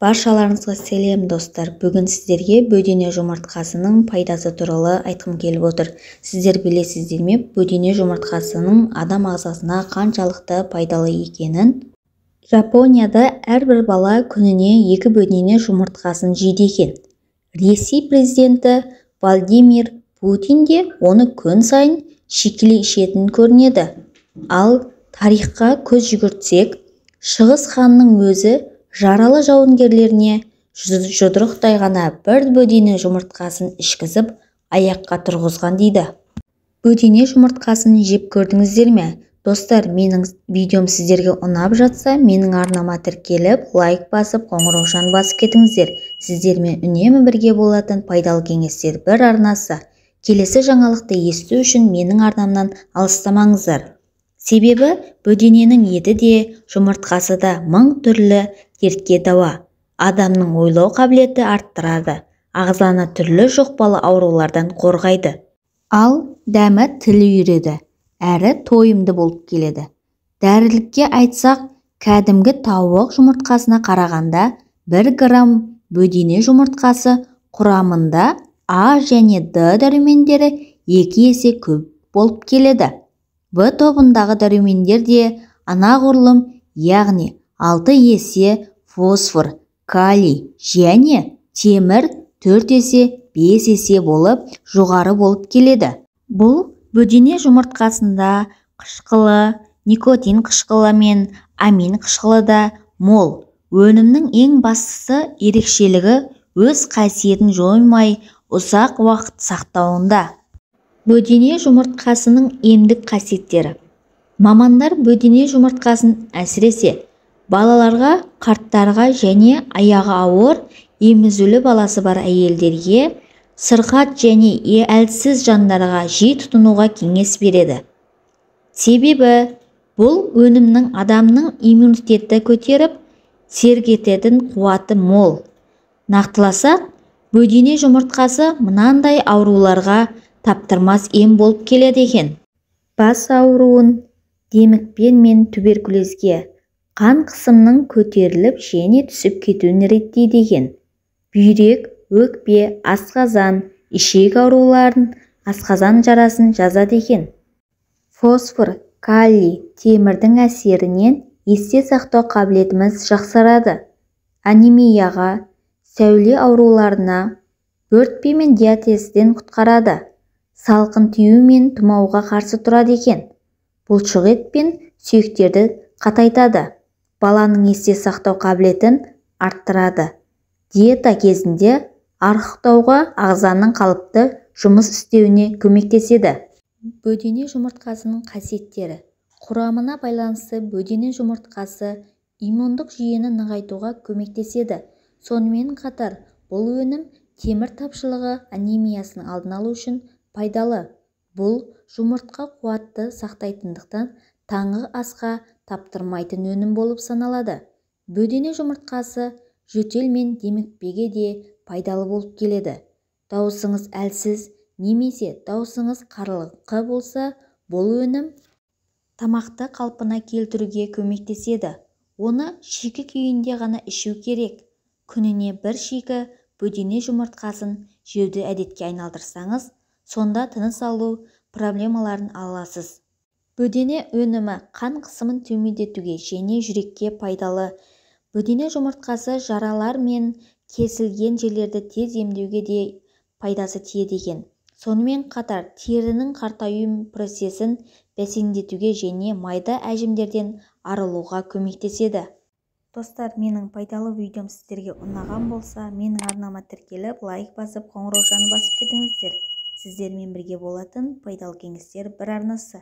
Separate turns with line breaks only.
Баршаларыңызға сәлем, достар! Бүгін сіздерге бөдене жұмыртқасының пайдасы туралы айтқым келіп отыр. Сіздер білесіздер ме, бөдене жұмыртқасының адам ағзасына қаншалықты пайдалы екенін? Жапонияда әрбір бала күніне 2 бөдене жұмыртқасын жейді екен. Ресей президенті Владимир Путин де оны күн сайын шикілей ішетін көрінеді. Ал тарихқа көз жүгіртсек, Шыңғыс ханның өзі жаралы жауынгерлеріне жұдырықтай ғана бір бөдене жұмыртқасын ішкізіп, аяққа тұрғызған дейді. Бөдене жұмыртқасын жеп көрдіңіздер ме? Достар, менің видеом сіздерге ұнап жатса, менің арнама тіркеліп, лайк басып, қоңыраушаны басып кетіңіздер. Сіздермен үнемі бірге болатын пайдалы кеңестер бір арнасы. Келесі жаңалықты есту үшін менің арнамнан алыстамаңыздар. Себебі бөдененің еті де, жұмыртқасы да мың түрлі дертке дауа. Адамның ойлау қабілеті арттырады, ағзаны түрлі жұқпалы аурулардан қорғайды. Ал дәмі тіл үйіреді, әрі тойымды болып келеді. Дәрілікке айтсақ, кәдімгі тауық жұмыртқасына қарағанда 1 грамм бөдене жұмыртқасы құрамында А және Д дәрумендері 2 есе көп болып келеді. В тобындағы дәрумендер де анағұрлым, яғни 6 есе фосфор, калий және темір 4 есе, 5 есе болып жоғары болып келеді. Бұл бөдене жұмыртқасында қышқылы, никотин қышқылы мен амин қышқылы да мол. Өнімнің ең бастысы ерекшелігі өз қасиетін жоймай ұзақ уақыт сақтауында. Бөдене жұмыртқасының емдік қасиеттері. Мамандар бөдене жұмыртқасын әсіресе балаларға, қарттарға және аяғы ауыр, емізулі баласы бар әйелдерге, сырқат және әлсіз жандарға жиі тұтынуға кеңес береді. Себебі бұл өнімнің адамның иммунитетті көтеріп, сергітетін қуаты мол. Нақтыласақ, бөдене жұмыртқасы мынандай ауруларға таптырмас ем болып келеді екен. Бас ауруын, демікпе мен туберкулезге, қан қысымының көтеріліп және түсіп кетуін реттейді екен. Бүйрек, өкпе, асқазан, ішек ауруларын, асқазан жарасын жазады екен. Фосфор, калий, темірдің әсерінен есте сақтау қабілетіміз жақсарады. Анемияға, сәуле ауруларына, бөртпе мен диатезден құтқарады. Салқын тию мен тұмауға қарсы тұрады екен. Бұлшық ет пен сүйектерді қатайтады. Баланың есте сақтау қабілетін арттырады. Диета кезінде арықтауға, ағзаның қалыпты жұмыс істеуіне көмектеседі. Бөдене жұмыртқасының қасиеттері. Құрамына байланысты бөдене жұмыртқасы иммундық жүйені нығайтуға көмектеседі. Сонымен қатар бұл өнім темір тапшылығы анемиясының алдын алу үшін пайдалы. Бұл жұмыртқа қуатты сақтайтындықтан таңғы асқа таптырмайтын өнім болып саналады. Бөдене жұмыртқасы жөтел мен демікпеге де пайдалы болып келеді. Дауысыңыз әлсіз немесе дауысыңыз қарлығыңқы болса, бұл өнім тамақты қалпына келтіруге көмектеседі. Оны шикі күйінде ғана ішу керек. Күніне бір шикі бөдене жұмыртқасын жеуді әдетке айналдырсаңыз, сонда тыныс алу проблемаларын аласыз. Бөдене өнімі қан қысымын төмендетуге және жүрекке пайдалы. Бөдене жұмыртқасы жаралар мен кесілген жерлерді тез емдеуге де пайдасы тиеді екен. Сонымен қатар терінің қартаю процесін бәсеңдетуге және майда әжімдерден арылуға көмектеседі. Достар, менің пайдалы видеом сіздерге ұнаған болса, менің арнама тіркеліп, лайк басып, қоңыраушаны басып кетіңіздер. Сіздермен бірге болатын пайдалы кеңестер бір арнасы.